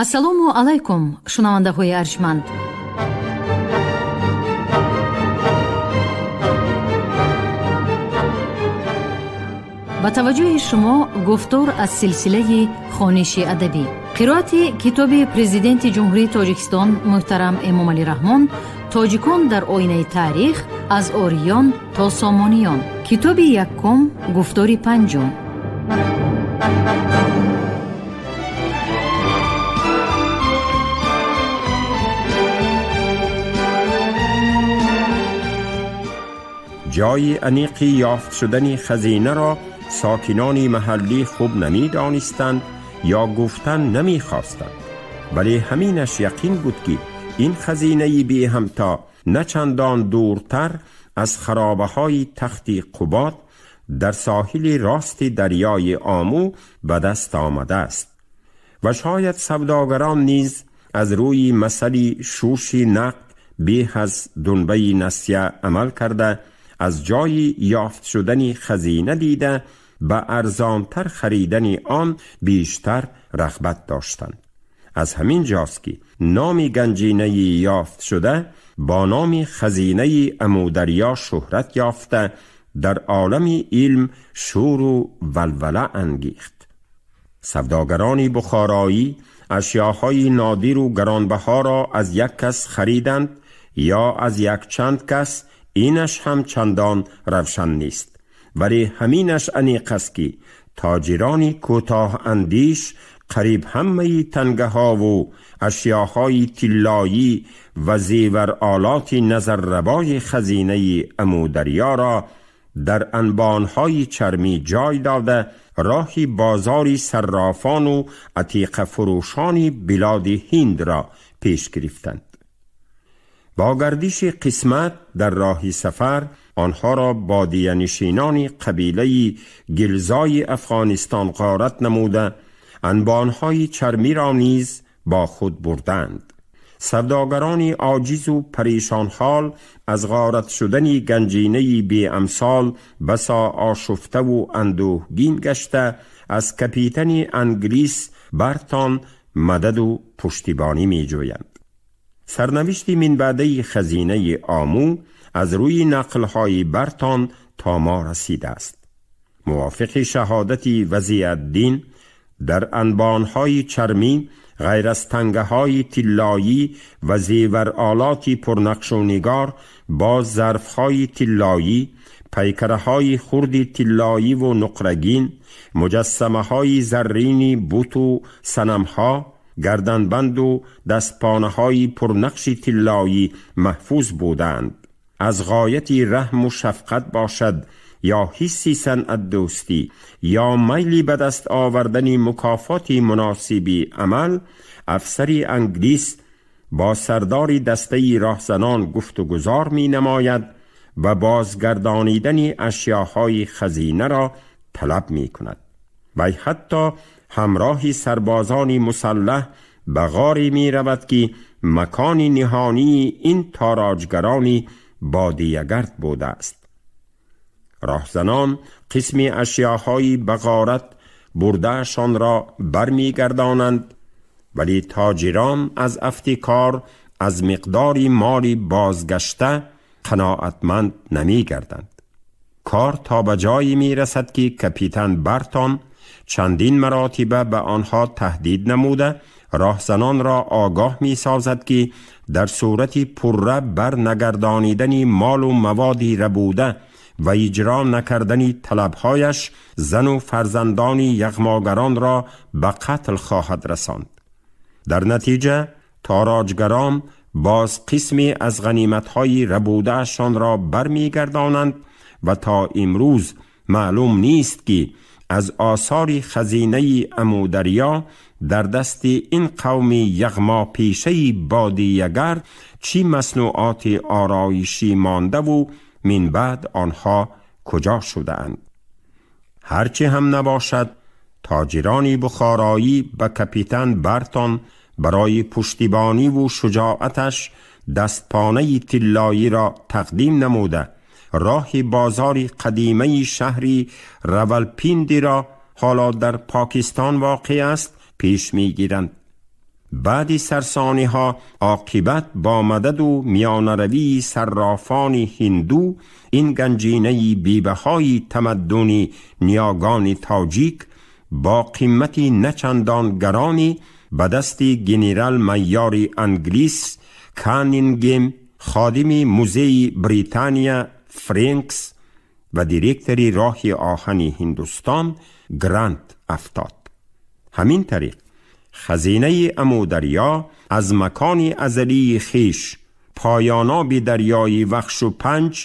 Ассалому алайкум, шунавандаҳои арҷманд. Ба таваҷҷӯҳи шумо гуфтор аз силсилаи хониши адабӣ, қироати китоби Президенти Ҷумҳурии Тоҷикистон муҳтарам Эмомалӣ Раҳмон «Тоҷикон дар оинаи таърих: аз ориён то сомониён», китоби якум, гуфтори панҷум. Ҷойи аниқи ёфт шудани хазина ро сокинони маҳаллӣ хуб намедонистанд ё гуфтан намехостанд, вале ҳаминаш яқин буд, ки ин хазинаи беҳамто на чандон дуртар аз харобаҳои тахти Қубод дар соҳили рости дарёи Омӯ ба даст омадааст ва шояд савдогарон низ аз рӯи масъали шӯши нақд беҳ аз дунбаи насия амал карда, аз ҷойи ёфт шудани хазина дида, ба арзонтар харидани он бештар рағбат доштанд. Аз ҳамин ҷост, ки номи ганҷинаи ёфтшуда бо номи хазинаи Амударё шӯҳрат ёфта, дар олами илм шӯру валвала ангехт. Савдогарони бухороӣ ашёҳои нодиру гаронбаҳоро аз як кас хариданд ё аз якчанд кас, инаш ҳам чандон равшан нест, вале ҳаминаш аниқ аст, ки тоҷирони кӯтоҳандеш қариб ҳамаи тангаҳову ашёҳои тиллоӣ ва зеваролоти назаррабои хазинаи Амударёро дар анбонҳои чармӣ ҷой дода, роҳи бозори саррофону атиқафурӯшони билоди ҳиндро пеш гирифтанд. Бо гардиши қисмат дар роҳи сафар онҳоро бодиянишинони қабилаи гилзои Афғонистон ғорат намуда, анбонҳои чармиро низ бо худ бурданд. Савдогарони оҷизу парешонҳол аз ғорат шудани ганҷинаи беамсол басо ошуфтаву андӯҳгин гашта, аз капитани англис Бартон мададу пуштибонӣ меҷӯянд. Сарнавишти минбаъдаи хазинаи Омӯ аз рӯи нақлҳои Бартон то мо расидааст. Мувофиқи шаҳодати Вазиаддин, дар анбонҳои чармӣ ғайр аз тангаҳои тиллоӣ ва зеваролоти пурнақшу нигор, боз зарфҳои тиллоӣ, пайкараҳои хурди тиллоиву нуқрагин, муҷассамаҳои заррини буту санамҳо, гарданбанду дастпонаҳои пурнақши тиллоӣ маҳфуз буданд. Аз ғояти раҳму шафқат бошад ё ҳисси санъатдӯстӣ ё майли ба даст овардани мукофоти муносиби амал, афсари англис бо сардори дастаи роҳзанон гуфтугузор менамояд ва бозгардонидани ашёҳои хазинаро талаб мекунад. Вай ҳатто ҳамроҳи сарбозони мусаллаҳ ба ғоре меравад, ки макони ниҳонии ин тороҷгарони бодиягард будааст. Роҳзанон қисми ашёҳои ба ғорат бурдаашонро бармегардонанд, вале тоҷирон аз афти кор аз миқдори моли бозгашта қаноатманд намегарданд. Кор то ба ҷое мерасад, ки капитан Бартон чандин маротиба ба онҳо таҳдид намуда, роҳзанонро огоҳ месозад, ки дар сурати пурра барнагардонидани молу маводи рабуда ва иҷро накардани талабҳояш, зану фарзандони яғмогаронро ба қатл хоҳад расонд. Дар натиҷа тороҷгарон боз қисме аз ғаниматҳои рабудаашонро бармегардонанд ва то имрӯз маълум нест, ки аз осори хазинаи Амударё дар дасти ин қавми яғмопешаи бодиягард чӣ маснуоти ороишӣ мондаву мин баъд онҳо куҷо шудаанд. Ҳарчи ҳам набошад, тоҷирони бухороӣ ба капитан Бартон барои пуштибониву шуҷоаташ дастпонаи тиллоиро тақдим намуда, роҳи бозори қадимаи шаҳри Равалпиндиро, ҳоло дар Покистон воқеъ аст, пеш мегиранд. баъди сарсониҳо оқибат бо мададу миёнаравии саррофони ҳиндӯ ин ганҷинаи бебаҳои тамаддуни ниёгони тоҷик бо қимати начандон гаронӣ ба дасти генерал майёри англис Каннингем, ходими музеи Британия Френкс ва директори роҳи оҳани Ҳиндустон Грант афтод. Ҳамин тариқ хазинаи Амударё аз макони азалии хеш, поёноби дарёи Вахшу Панҷ,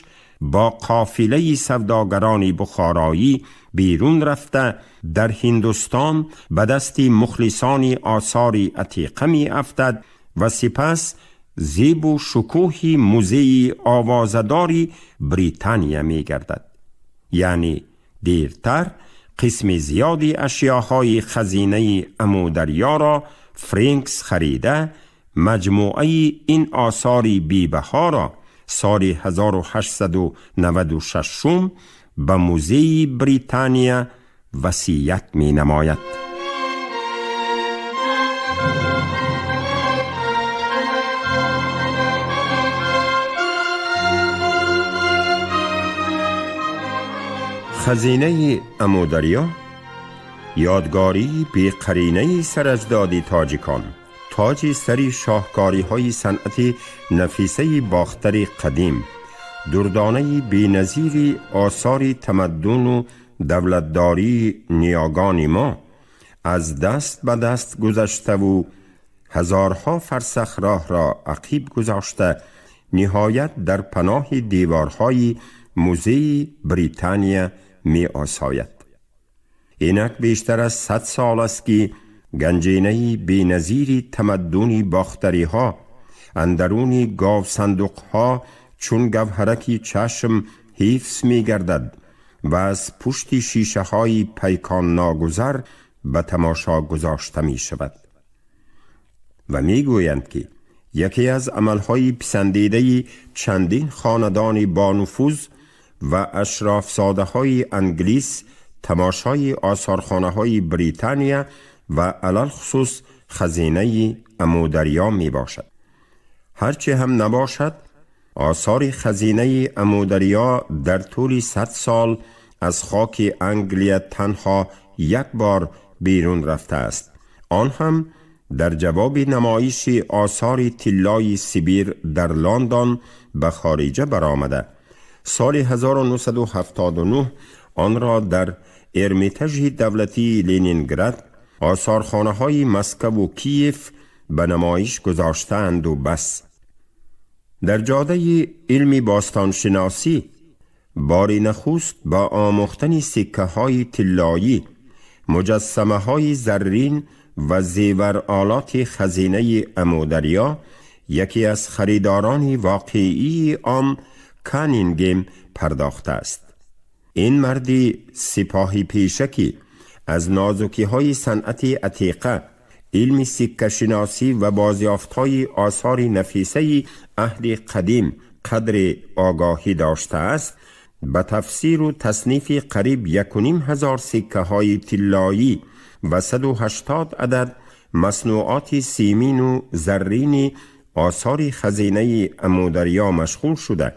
бо қофилаи савдогарони бухороӣ берун рафта, дар Ҳиндустон ба дасти мухлисони осори атиқа меафтад ва сипас зебу шукӯҳи музеи овозадори Британия мегардад. Яъне дертар қисми зиёди ашёҳои хазинаи Амударёро Френкс харида, маҷмӯаи ин осори бебаҳоро соли 1896 ба музеи Британия васият менамояд. Хазинаи Амударё, ёдгории беқаринаи сараҷдоди тоҷикон, тоҷи сари шоҳкориҳои санъати нафисаи Бохтари қадим, дурдонаи беназири осори тамаддуну давлатдории ниёгони мо аз даст ба даст гузаштаву ҳазорҳо фарсах роҳро ақиб гузошта, ниҳоят дар паноҳи деворҳои музеи Британия меосояд. Инак бештар аз 100 сол аст, ки ганҷинаи беназири тамаддуни бохтариҳо андаруни говсандуқҳо чун гавҳараки чашм ҳифз мегардад ва аз пушти шишаҳои пайконногузар ба тамошо гузошта мешавад. Ва мегӯянд, ки яке аз амалҳои писандидаи чандин хонадони бонуфуз ва ашрофзодаҳои англис тамошои осорхонаҳои Британия ва алалхусус хазинаи Амударё мебошад. Ҳарче ҳам набошад, осори хазинаи Амударё дар тӯли 100 сол аз хоки Англия танҳо як бор берун рафтааст, он ҳам дар ҷавоби намоиши осори тиллои Сибир дар Лондон ба хориҷа баромада, соли 1979 онро дар Эрмитажи давлатии Ленинград, осорхонаҳои Москаву Киев ба намоиш гузоштаанду бас. Дар ҷодаи илми бостоншиносӣ бори нахуст бо омӯхтани сиккаҳои тиллоӣ, муҷассамаҳои заррин ва зеваролоти хазинаи Амударё яке аз харидорони воқеии он Каннингем пардохтааст. Ин марди сипоҳи пеша, ки аз нозукиҳои санъати атиқа, илми сиккашиносӣ ва бозёфтҳои осори нафисаи аҳди қадим қадри огоҳӣ доштааст, ба тафсиру таснифи қариб 1500 сиккаҳои тиллоӣ ва 180 адад маснуоти симину заррини осори хазинаи Амударё машғул шуда,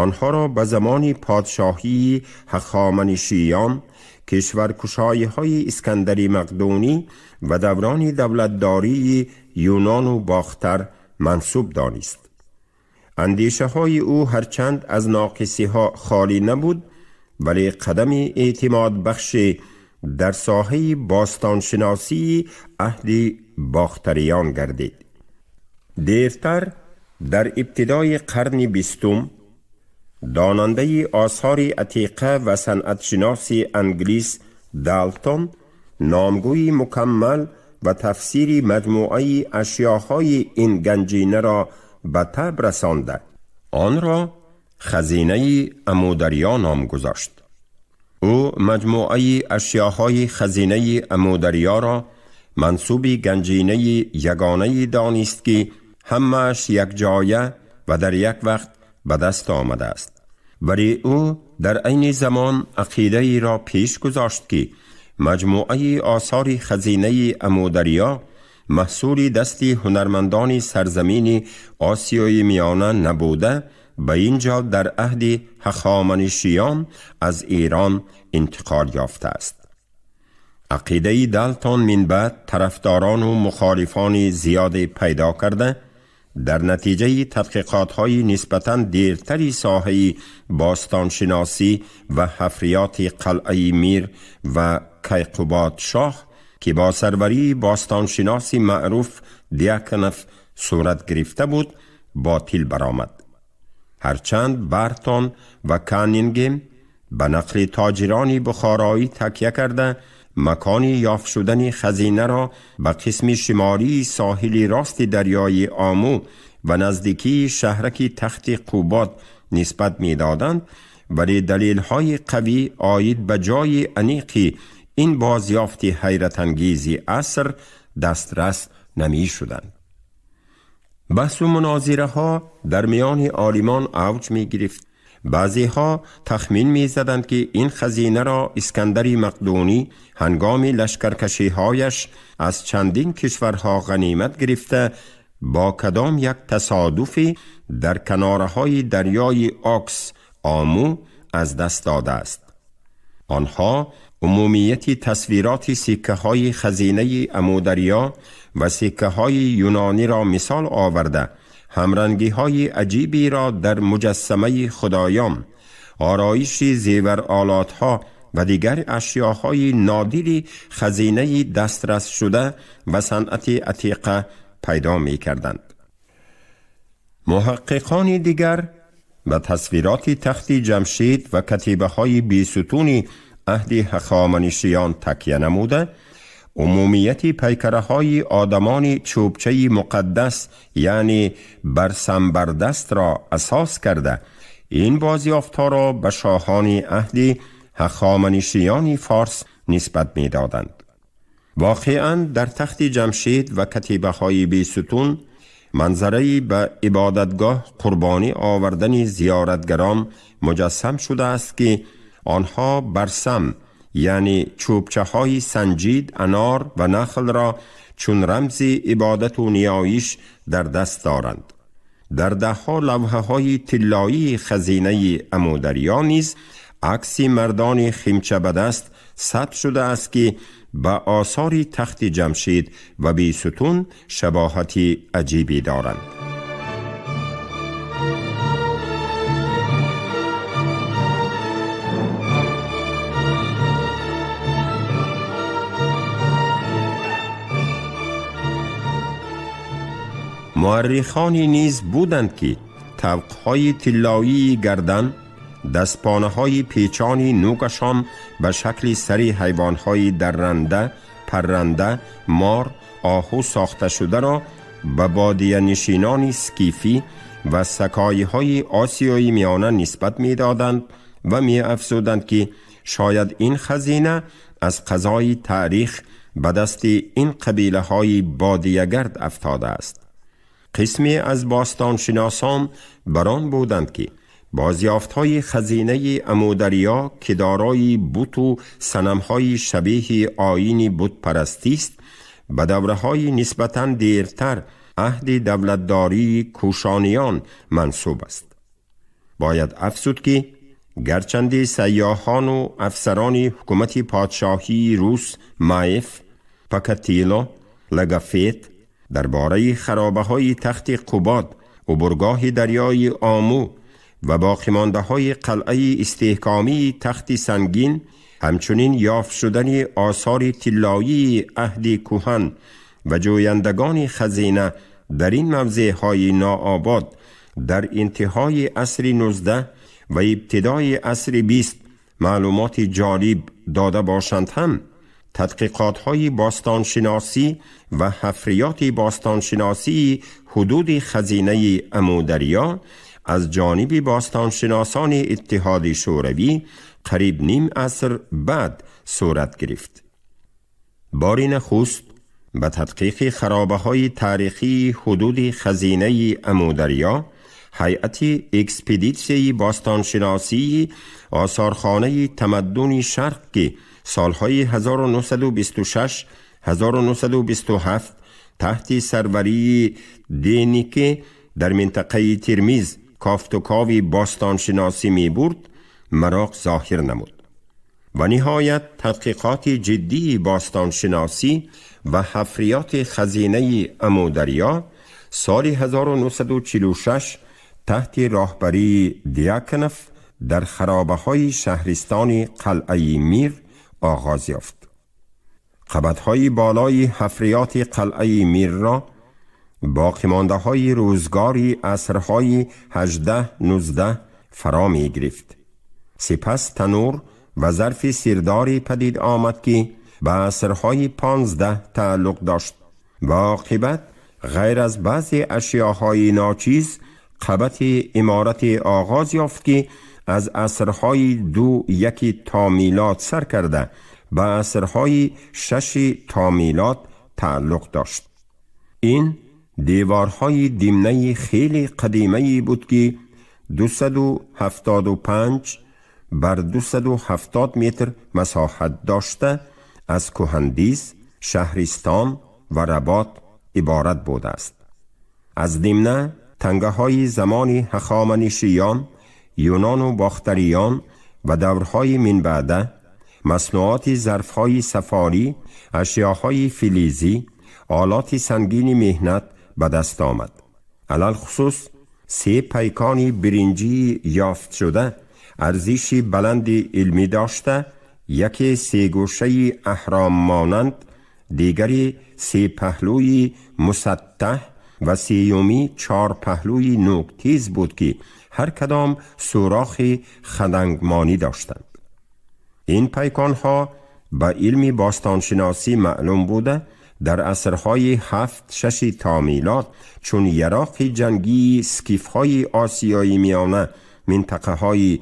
онҳоро ба замони подшоҳии ҳахоманишиён, кишваркушоиҳои Искандари Мақдунӣ ва даврони давлатдории Юнону Бохтар мансуб донист. Андешаҳои ӯ ҳарчанд аз ноқисиҳо холӣ набуд, вале қадами эътимодбахше дар соҳаи бостоншиносии аҳди бохтариён гардид. Дертар, дар ибтидои қарни бистум, донандаи осори атиқа ва санъатшиноси англис Далтон номгӯи мукаммал ва тафсири маҷмӯаи ашёҳои ин ганҷинаро ба таб расонда, онро хазинаи Амударё ном гузошт. Ӯ маҷмӯаи ашёҳои хазинаи Амударёро мансуби ганҷинаи ягонае донист, ки ҳамааш якҷоя ва дар як вақт ба даст омадааст. Вале ӯ дар айни замон ақидаеро пеш гузошт, ки маҷмӯаи осори хазинаи Амударё маҳсули дасти ҳунармандони сарзамини Осиёи Миёна набуда, ба ин ҷо дар аҳди Ҳахоманишиён аз Эрон интиқол ёфтааст. Ақидаи Далтон минбаъд тарафдорону мухолифони зиёде пайдо карда, дар натиҷаи тадқиқотҳои нисбатан дертари соҳаи бостоншиносӣ ва ҳафриёти қалъаи Мир ва Кайқубодшоҳ, ки бо сарварии бостоншиноси маъруф Дьяконов сурат гирифта буд, ботил баромад. Ҳарчанд Бартон ва Каннингем ба нақли тоҷирони бухороӣ такя карда, макони ёфт шудани хазинаро ба қисми шимолии соҳили рости дарёи Омӯ ва наздикии шаҳраки Тахти Қубод нисбат медоданд, вале далелҳои қавӣ оид ба ҷои аниқи ин бозёфти ҳайратангези аср дастрас намешуданд. Баҳсу мунозираҳо дар миёни олимон авҷ мегирифт. Баъзеҳо тахмин мезаданд, ки ин хазинаро Искандари Мақдунӣ ҳангоми лашкаркашиҳояш аз чандин кишварҳо ғанимат гирифта, бо кадом як тасодуфе дар канораҳои дарёи Окс Омӯ аз даст додааст. Онҳо умумияти тасвироти сиккаҳои хазинаи Амударё ва сиккаҳои юнониро мисол оварда, ҳамрангиҳои аҷиберо дар муҷассамаи худоён, ороиши зеваролатҳо ва дигар ашёҳои нодири хазинаи дастрасшуда ва санъати атиқа пайдо мекарданд. Муҳаққиқони дигар ба тасвироти тахти Ҷамшид ва катибаҳои бесутуни аҳди Ҳахоманишиён такя намуда, умумияти пайкараҳои одамони чӯбчаи муқаддас, яъне барсамбардастро асос карда, ин бозёфтҳоро ба шоҳони аҳди Ҳахоманишиёни форс нисбат медоданд. Воқеан, дар тахти Ҷамшид ва катибаҳои бесутун манзараи ба ибодатгоҳ қурбонӣ овардани зиёратгарон муҷассам шудааст, ки онҳо барсам, яъне чӯбчаҳои санҷид, анор ва нахлро чун рамзи ибодату ниёиш дар даст доранд. Дар даҳҳо лавҳаҳои тиллоии хазинаи Амударё низ акси мардони химчабадаст сабт шудааст, ки ба осори тахти Ҷамшид ва Бесутун шабоҳати аҷибе доранд. Муаррихоне низ буданд, ки тавқҳои тиллоии гардан, дастпонаҳои печони нӯкашон ба шакли сари ҳайвонҳои дарранда, парранда, мор, оҳу сохташударо ба бодиянишинони скифӣ ва сакоиҳои Осиёи Миёна нисбат медоданд ва меафзуданд, ки шояд ин хазина аз қазои таърих ба дасти ин қабилаҳои бодиягард афтодааст. Қисме аз бостоншиносон бар он буданд, ки бозёфтҳои хазинаи Амударё, ки дорои буту санамҳои шабеҳи оини бутпарастист, ба давраҳои нисбатан дертар, аҳди давлатдории Кӯшониён, мансуб аст. Бояд афзуд, ки гарчанде сайёҳону афсарони ҳукумати подшоҳии рус Маев, Покатило, Лагафет дар бораи харобаҳои тахти Қубод, убургоҳи дарёи Омӯ ва боқимондаҳои қалъаи истеҳкомии Тахти Сангин, ҳамчунин ёфт шудани осори тиллоии аҳди кӯҳан ва ҷӯяндагони хазина дар ин мавзеъҳои нообод дар интиҳои асри 19 ва ибтидои асри 20 маълумоти ҷолиб дода бошанд ҳам, тадқиқотҳои бостоншиносӣ ва ҳафриёти бостоншиносии ҳудуди хазинаи Амударё аз ҷониби бостоншиносони Иттиҳоди Шӯравӣ қариб ним аср баъд сурат гирифт. Бори нахуст ба тадқиқи харобаҳои таърихии ҳудуди хазинаи Амударё ҳайати экспедитсияи бостоншиносии осорхонаи тамаддуни Шарқ, ки солҳои 1926 1927 تحت سروری دینیکه در منطقه ترمیز کافتوکاوی باستانشناسی می برد مراق ظاهر نمود و نهایت تحقیقات جدی باستانشناسی و حفریات خزینه امودریا سال 1946 تحت راهبری دیاکنف در خرابه های شهرستان قلعه میر آغاز یافت. قبطهای بالای حفریات قلعه میر را باقی مانده های روزگاری عصرهای 18-19 فرا می گرفت. سپس تنور و ظرف سیرداری پدید آمد که به عصرهای 15 تعلق داشت و عاقبت غیر از بعضی اشیاهای ناچیز قبط امارت آغاز یافت که از عصرهای 2-1 تا میلاد سر کرده به عصرهای 6 تا میلاد تعلق داشت. این دیوارهای دیمنه خیلی قدیمه بود که 275 بر 270 متر مساحت داشته از کهندیز، شهرستان و رباط عبارت بوده است. از دیمنه تنگه های زمان هخامنشیان، یونان و باختریان و دورهای من بعده، مصنوعات ظرفهای سفاری، اشیاهای فلزی، آلات سنگین مهنت به دست آمد. علل خصوص 3 پیکان برنجی یافت شده ارزش بلند علمی داشته، یکی 3 گوشه اهرام مانند، دیگری 3 پهلوی مسطح و سیومی 4 پهلوی نوک تیز بود که هر کدام سوراخ خدنگمانی داشتند. این پیکان ها به علم باستانشناسی معلوم بوده در عصرهای 7-6 تا میلاد چون یراق جنگی سکیف های آسیای میانه، منطقه های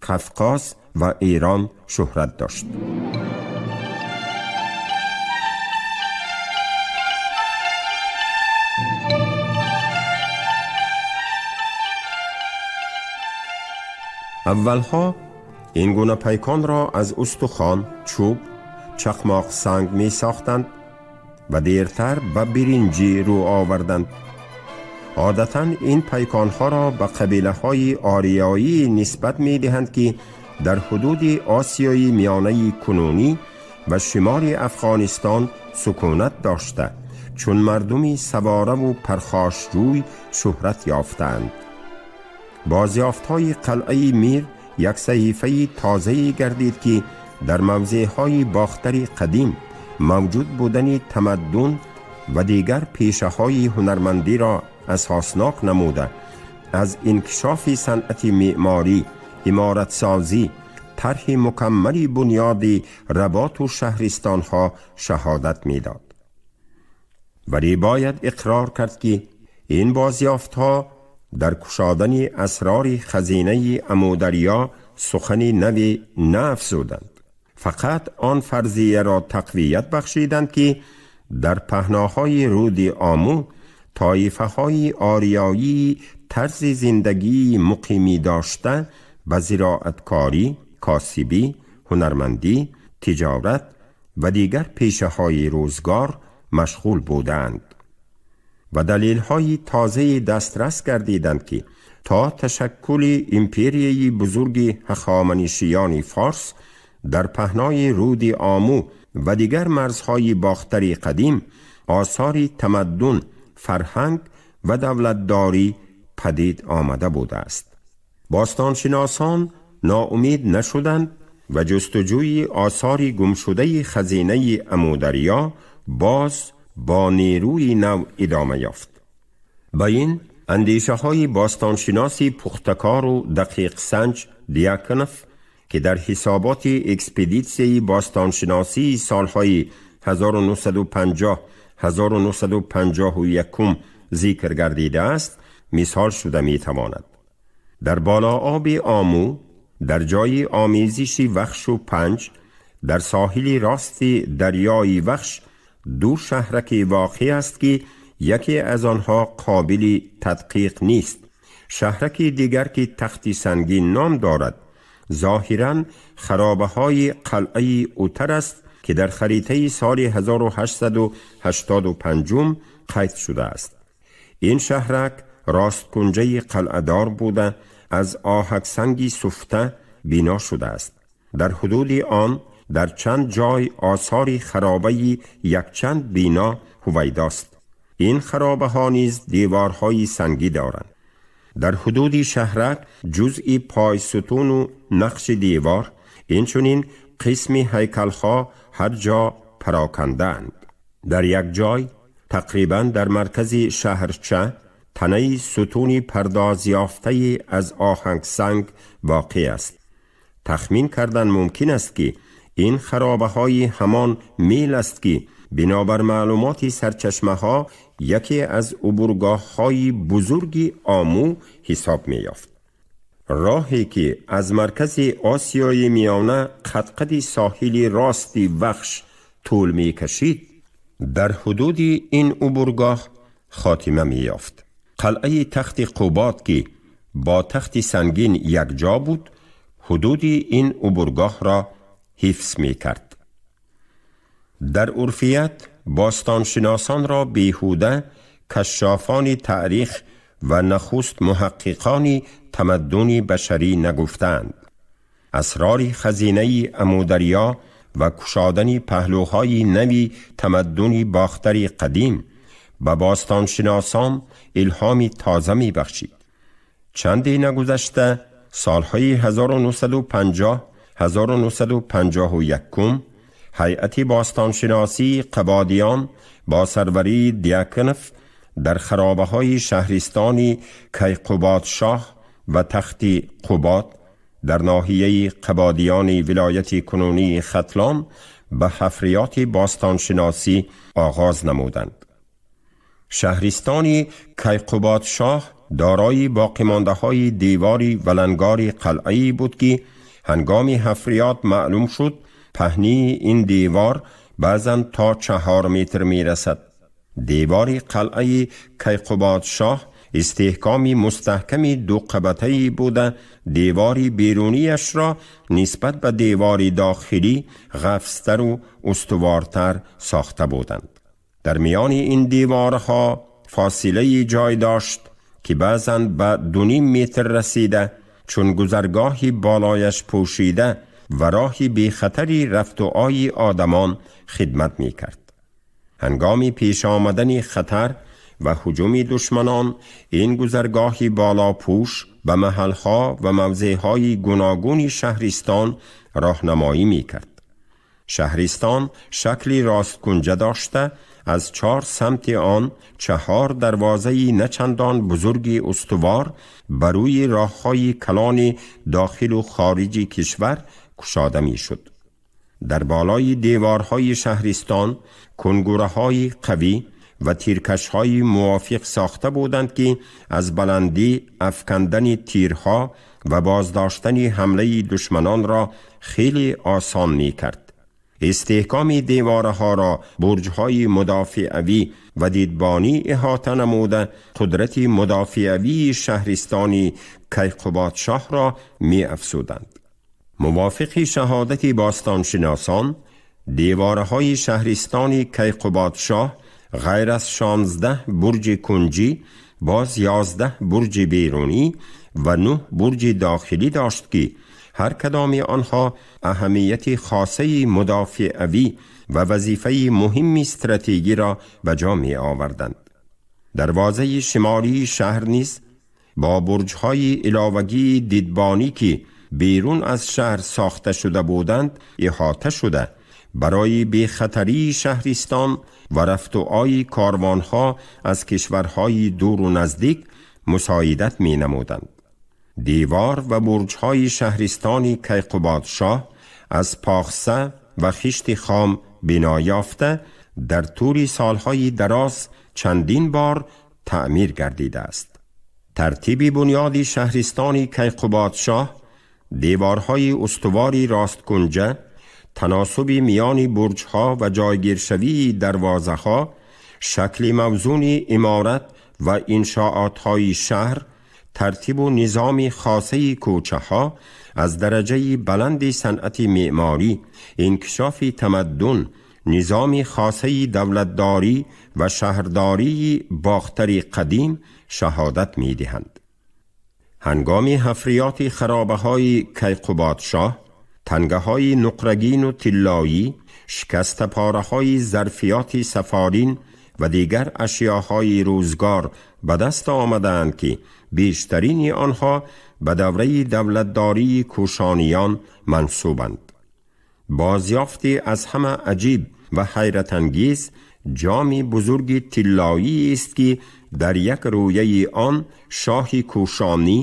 قفقاز و ایران شهرت داشت. اولها این گونه پیکان را از استخوان، چوب، چخماق سنگ می ساختند و دیرتر به برنجی رو آوردند. عادتاً این پیکانها را به قبیله های آریایی نسبت می دهند که در حدود آسیای میانه کنونی و شمال افغانستان سکونت داشته، چون مردمی سواره و پرخاشجوی شهرت یافتند. بازیافت‌های قلعه میر یک صحیفه تازه گردید که در موضع‌های باختر قدیم موجود بودن تمدن و دیگر پیشه‌های هنرمندی را اساسناک نموده، از انکشاف صنعت معماری، عمارتسازی، طرح مکمل بنیاد رباط و شهرستانها شهادت می‌داد. ولی باید اقرار کرد که این بازیافت‌ها در کشادن اسرار خزینه امودریا سخن نوی نافزودند، فقط آن فرضیه را تقویت بخشیدند که در پهناهای رود آمو طایفه های آریایی طرز زندگی مقیمی داشته به زراعتکاری، کاسبی، هنرمندی، تجارت و دیگر پیشه های روزگار مشغول بودند و دلیل های تازه دسترس گردیدند که تا تشکل امپریای بزرگ هخامنشیان فارس در پهنای رود آمو و دیگر مرزهای باختری قدیم آثار تمدن، فرهنگ و دولتداری پدید آمده بوده است. باستانشناسان ناامید نشدند و جستجوی آثار گمشده خزینه امودریا باز با نیروی نو ادامه یافت. با این اندیشه های باستانشناسی پختکار و دقیق سنج دیاکنف که در حسابات اکسپدیتسیای باستانشناسی سالهای 1950-1951 ذکر گردیده است مثال شده می تواند. در بالا آب آمو، در جای آمیزش وخش و پنج، در ساحل راست دریای وخش دو شهرک واقع است که یکی از آنها قابل تدقیق نیست. شهرک دیگر که تخت سنگین نام دارد ظاهراً خرابه های قلعه اوتر است که در خریطه سال 1885 қайд шудааст. Ин шаҳрак росткунҷаи қалъадор буда, аз оҳаксанги суфта бино шудааст. Дар ҳудуди он дар чанд ҷой осори харобаи якчанд бино ҳувайдост. Ин харобаҳо низ деворҳои сангӣ доранд. Дар ҳудуди шаҳрак ҷузъи пойсутуну нақши девор, инчунин қисми ҳайкалҳо ҳар ҷо парокандаанд. Дар як ҷой, тақрибан дар маркази шаҳрча, танаи сутуни пардозёфтае аз оҳангсанг воқеъ аст. Тахмин кардан мумкин аст, ки ин харобаҳои ҳамон мел аст, ки бинобар маълумоти сарчашмаҳо яке аз убургоҳҳои бузурги Омӯ ҳисоб меёфт. Роҳе ки аз маркази Осиёи Миёна қадқади соҳили рости Вахш тӯл мекашид, дар ҳудуди ин убургоҳ хотима меёфт. Қалъаи Тахти Қубод, ки бо Тахти Сангин якҷо буд, ҳудуди ин убургоҳро ҳифз мекард. Дар урфият бостоншиносонро беҳуда кашшофони таърих ва нахуст муҳаққиқони тамаддуни башарӣ нагуфтаанд. Асрори хазинаи Амударё ва кушодани паҳлӯҳои нави тамаддуни Бохтари қадим ба бостоншиносон илҳоми тоза мебахшид. Чанде нагузашта, солҳои 1950 1951, ҳайати бостоншиносии Қабодиён бо сарварии Дьяконов дар харобаҳои шаҳристони Кайқубодшоҳ ва Тахти Қубод дар ноҳияи Қабодиёни вилояти кунунии Хатлон ба ҳафриёти бостоншиносӣ оғоз намуданд. Шаҳристони Кайқубодшоҳ дорои боқимондаҳои девори валангори қалъае буд, ки ҳангоми ҳафриёт маълум шуд, паҳнии ин девор баъзан то 4 метр мерасад. Девори қалъаи Кайқубодшоҳ истеҳкоми мустаҳками дуқабатае буда, девори берунияшро нисбат ба девори дохилӣ ғафзтару устувортар сохта буданд. Дар миёни ин деворҳо фосилаи ҷой дошт, ки баъзан ба 2,5 метр расида, чун гузаргоҳи болояш пӯшида ва роҳи бехатари рафту ои одамон хидмат мекард. Ҳангоми пеш омадани хатар ва ҳуҷуми душманон ин гузаргоҳи болопӯш ба маҳалҳо ва мавзеъҳои гуногуни шаҳристон роҳнамоӣ мекард. Шаҳристон шакли росткунҷа дошта, аз чор самти он чаҳор дарвозаи начандон бузурги устувор ба рӯи роҳҳои калони дохилу хориҷи кишвар кушода мешуд. Дар болои деворҳои шаҳристон кунгураҳои қавӣ ва тиркашҳои мувофиқ сохта буданд, ки аз баландӣ афкандани тирҳо ва боздоштани ҳамлаи душманонро хеле осон мекард. Истеҳкоми девораҳоро бурҷҳои мудофиавӣ ва дидбонӣ иҳота намуда, қудрати мудофиавии шаҳристони Кайқубодшоҳро меафзуданд. Мувофиқи шаҳодати бостоншиносон, девораҳои шаҳристони Кайқубодшоҳ ғайр аз 16 бурҷи кунҷӣ боз 11 бурҷи берунӣ ва 9 бурҷи дохилӣ дошт, ки ҳар кадоми онҳо аҳамияти хосаи мудофиавӣ ва вазифаи муҳимми стратегиро ба ҷо меоварданд. Дарвозаи шимолии шаҳр низ бо бурҷҳои иловагии дидбонӣ, ки берун аз шаҳр сохта шуда буданд, иҳота шуда, барои бехатарии шаҳристон ва рафту ои корвонҳо аз кишварҳои дуру наздик мусоидат менамуданд. Девор ва бурҷҳои шаҳристони Кайқубодшоҳ аз похса ва хишти хом бино ёфта, дар тӯли солҳои дароз чандин бор таъмир гардидааст. Тартиби бунёди шаҳристони Кайқубодшоҳ, деворҳои устувори росткунҷа, таносуби миёни бурҷҳо ва ҷойгиршавии дарвозаҳо, шакли мавзуни иморат ва иншоотҳои шаҳр, тартибу низоми хосаи кӯчаҳо аз дараҷаи баланди санъати меъморӣ, инкишофи тамаддун, низоми хосаи давлатдорӣ ва шаҳрдории Бохтари қадим шаҳодат медиҳанд. Ҳангоми ҳафриёти харобаҳои Кайқубодшоҳ, тангаҳои нуқрагину тиллоӣ, шикастапораҳои зарфиёти сафорин ва дигар ашёҳои рӯзгор ба даст омадаанд, ки бештарини онҳо ба давраи давлатдории Кӯшониён мансубанд. Бозёфти аз ҳама аҷиб ва ҳайратангез ҷоми бузурги тиллоӣ аст, ки дар як рӯяи он шоҳи Кӯшонӣ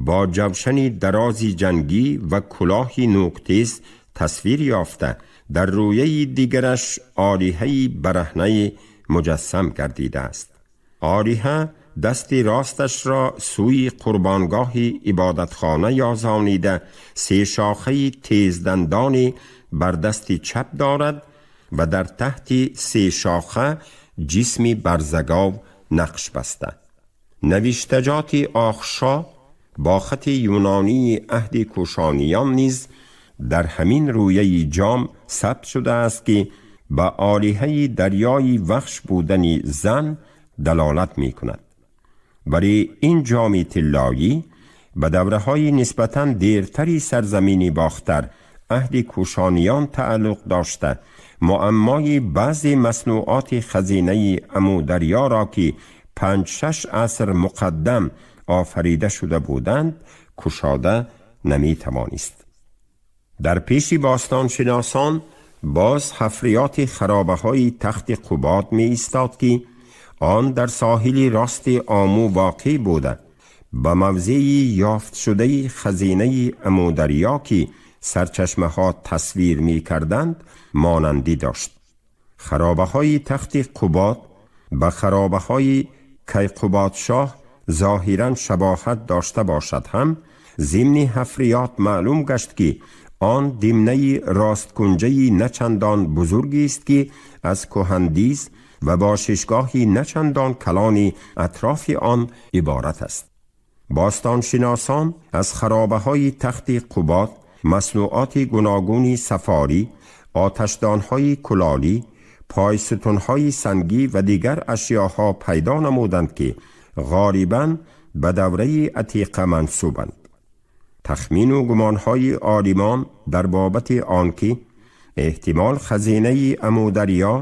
бо ҷавшани дарози ҷангӣ ва кулоҳи нӯктез тасвир ёфта, дар рӯяи дигараш олиҳаи бараҳнаи муҷассам гардидааст. Олиҳа дасти росташро сӯи қурбонгоҳи ибодатхона ёзонида, се шохаи тездандоне бар дасти чап дорад ва дар таҳти се шоха ҷисми барзагов нақш баста. Навиштаҷоти Охшо бо хати юнонии аҳди Кӯшониён низ дар ҳамин рӯяи ҷом сабт шудааст, ки ба олиҳаи дарёи Вахш будани зан далолат мекунад. Вале ин ҷоми тиллоӣ ба давраҳои нисбатан дертари сарзамини Бохтар, аҳди Кӯшониён тааллуқ дошта, муаммои баъзе маснуоти хазинаи Амударёро, ки 5-6 аср муқаддам офарида шуда буданд, кушода наметавонист. Дар пеши бостоншиносон боз ҳафриёти харобаҳои тахти Қубод меистод, ки он дар соҳили рости Омӯ воқеъ буда, ба мавзеи ёфтшудаи хазинаи Амударё, ки сарчашмаҳо тасвир мекарданд, монандӣ дошт. Харобаҳои тахти Қубод ба харобаҳои Кайқубодшоҳ зоҳиран шабоҳат дошта бошад ҳам, зимни ҳафриёт маълум гашт, ки он димнаи росткунҷаи начандон бузургест, ки аз кӯҳандиз ва бошишгоҳи начандон калони атрофи он иборат аст. Бостоншиносон аз харобаҳои тахти Қубод маснуоти гуногуни сафорӣ, оташдонҳои кулолӣ, пойсутунҳои сангӣ ва дигар ашёҳо пайдо намуданд, ки ғолибан ба давраи атиқа мансубанд. Тахмину гумонҳои олимон дар бобати он ки эҳтимол хазинаи Амударё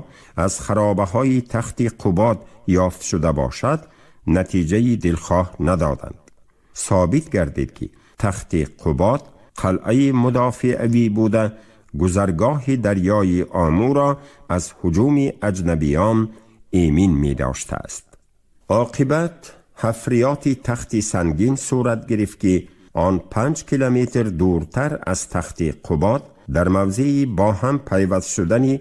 аз харобаҳои тахти Қубод ёфт шуда бошад, натиҷаи дилхоҳ надоданд. Собит гардид, ки тахти Қубод қалъаи мудофиавӣ буда, гузаргоҳи дарёи Омӯро аз ҳуҷуми аҷнабиён эмин медоштааст. Оқибат ҳафриёти тахти Сангин сурат гирифт, ки он 5 километр дуртар аз тахти Қубод, дар мавзеи бо ҳам пайваст шудани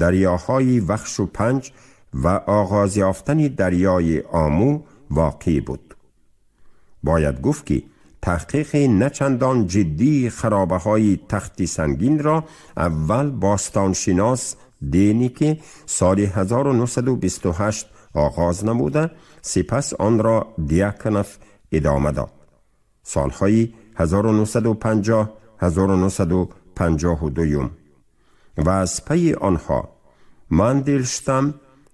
дарёҳои Вахшу Панҷ ва оғоз ёфтани дарёи Омӯ воқеъ буд. Бояд гуфт, ки таҳқиқи начандон ҷиддии харобаҳои тахти Сангинро аввал бостоншинос Денике соли 1928 оғоз намуда, сипас онро Дьяконов идома дод, солҳои 1950, 1952, ва аз пайи онҳо Мандельштам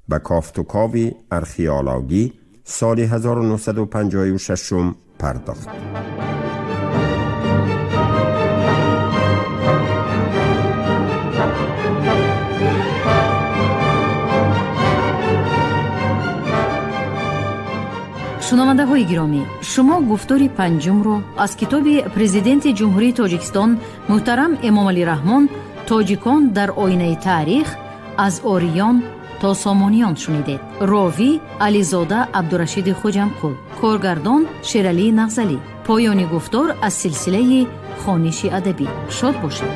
ба кофтукови археологӣ соли 1956 пардохт. Шунавандаҳои гиромӣ, шумо гуфтори панҷумро аз китоби Президенти Ҷумҳурии Тоҷикистон муҳтарам Эмомалӣ Раҳмон «Тоҷикон дар оинаи таърих: аз ориён то сомониён» шунидед. Ровӣ Ализода Абдурашиди Хуҷамқул, коргардон Шералии Нағзалӣ. Поёни гуфтор аз силсилаи хониши адабӣ. Шод бошед.